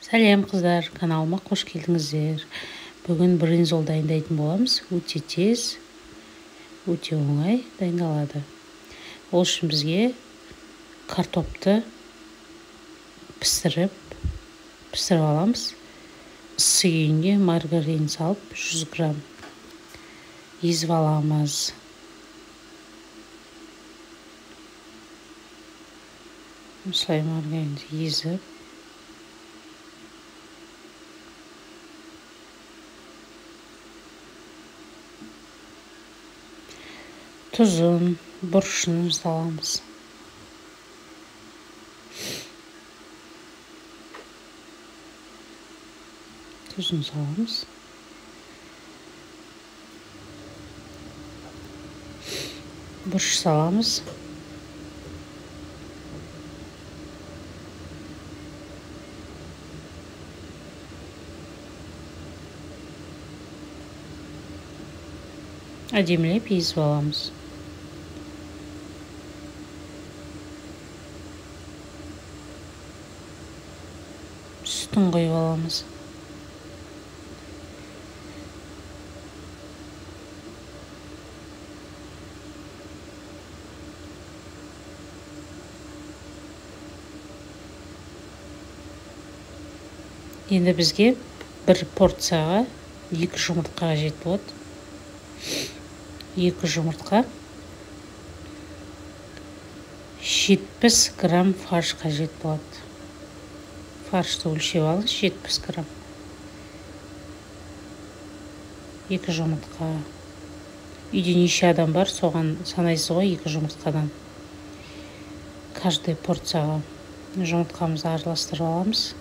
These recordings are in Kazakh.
Сәлем қыздар, каналыма қош келдіңіздер. Бүгін брынзол дайындайтын боламыз. Өте тез, өте оңай дайындалады. Ол үшін бізге картопты пісіріп аламыз. Ыссы күйінде маргарин салып 100 грамм езіп аламыз. Осылай маргаринді езіп тұзын, бұрышын саламыз. Тұзын саламыз. Бұрыш саламыз. Әдемілеп езіп аламыз. Сүтін құйып аламыз. Енді бізге бір порцияға 2 жұмыртқа қажет болады. 2 жұмыртқа, 70 грамм фарш қажет болады. Фаршты өлшеп алыңыз, 70 грамм. 2 жұмыртқа. Үйде неше адам бар, соған санайсыз ғой 2 жұмыртқадан. Каждый порцияға жұмыртқамызды араластырып аламыз.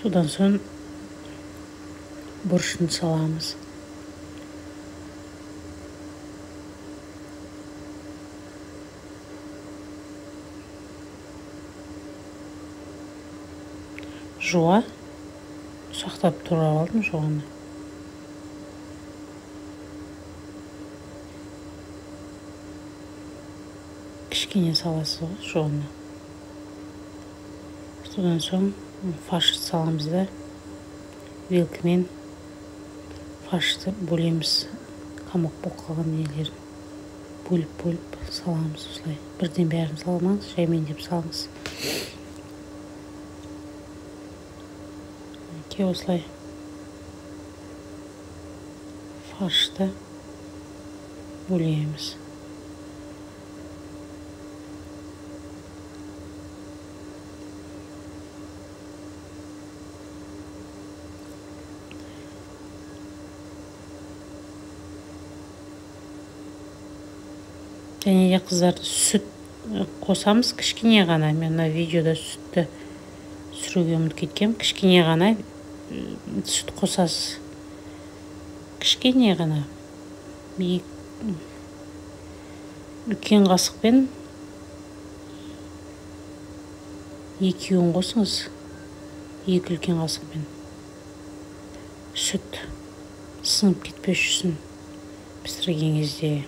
Содан соң бұрышын саламыз. Жуа ұсақтап турап алдым жуаны. Кішкене саласыз ғой жуаны. Содан соң фаршты саламыз да, вилкамен фаршты бөлеміз. Қамық болып қалған нелерін бөліп-бөліп саламыз осылай. Бірден бәрін салмаңыз, жаймендеп салыңыз. Мінекей осылай фаршты бөлеміз. Және де қыздар сүт қосамыз кішкене ғана. Мен мына видеода сүтті түсіруге ұмытып кеткем. Кішкене ғана сүт қосасыз. Кішкене ғана. Үлкен қасықпен екеуін қосыңыз. 2 үлкен қасықпен. Сүт сынып кетпес үшін пісірген кезде.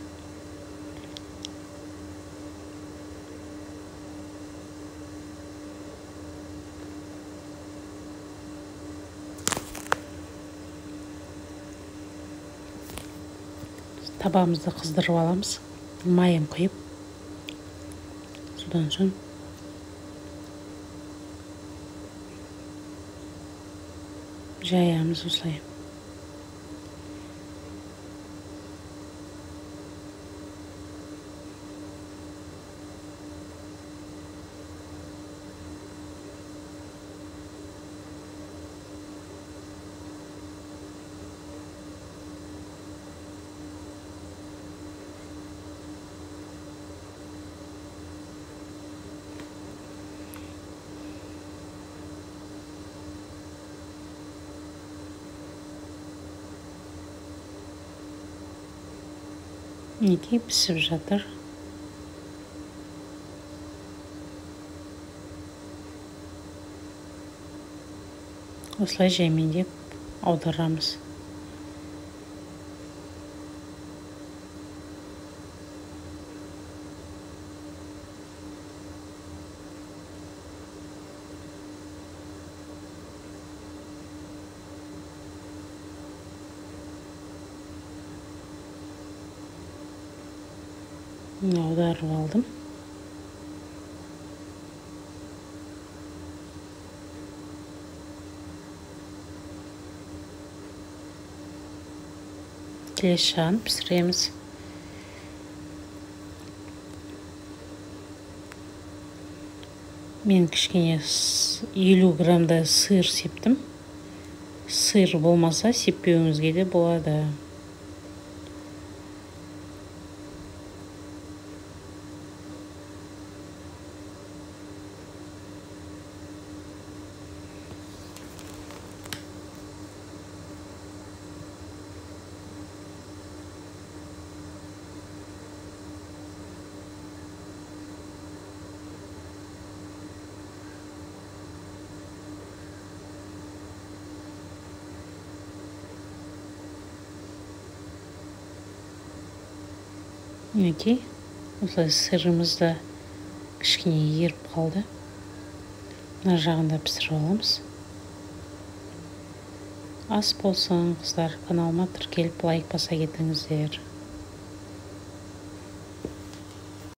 Табамызды қыздырып аламыз, майын құйып, содан соң жаямыз осылай. Мінекей пісіп жатыр. Осылай жаймендеп аударамыз. Аударып алдым. Келесі жағын пісіреміз. Мен кішкене 50 граммдай сыр септім. Сыр болмаса сеппеуіңізге де болады. Мінекей, осылай сырымыз да кішкене еріп қалды. Мына жағында пісіріп аламыз. Ас болсын, қыздар, каналыма тіркеліп лайк баса кетіңіздер.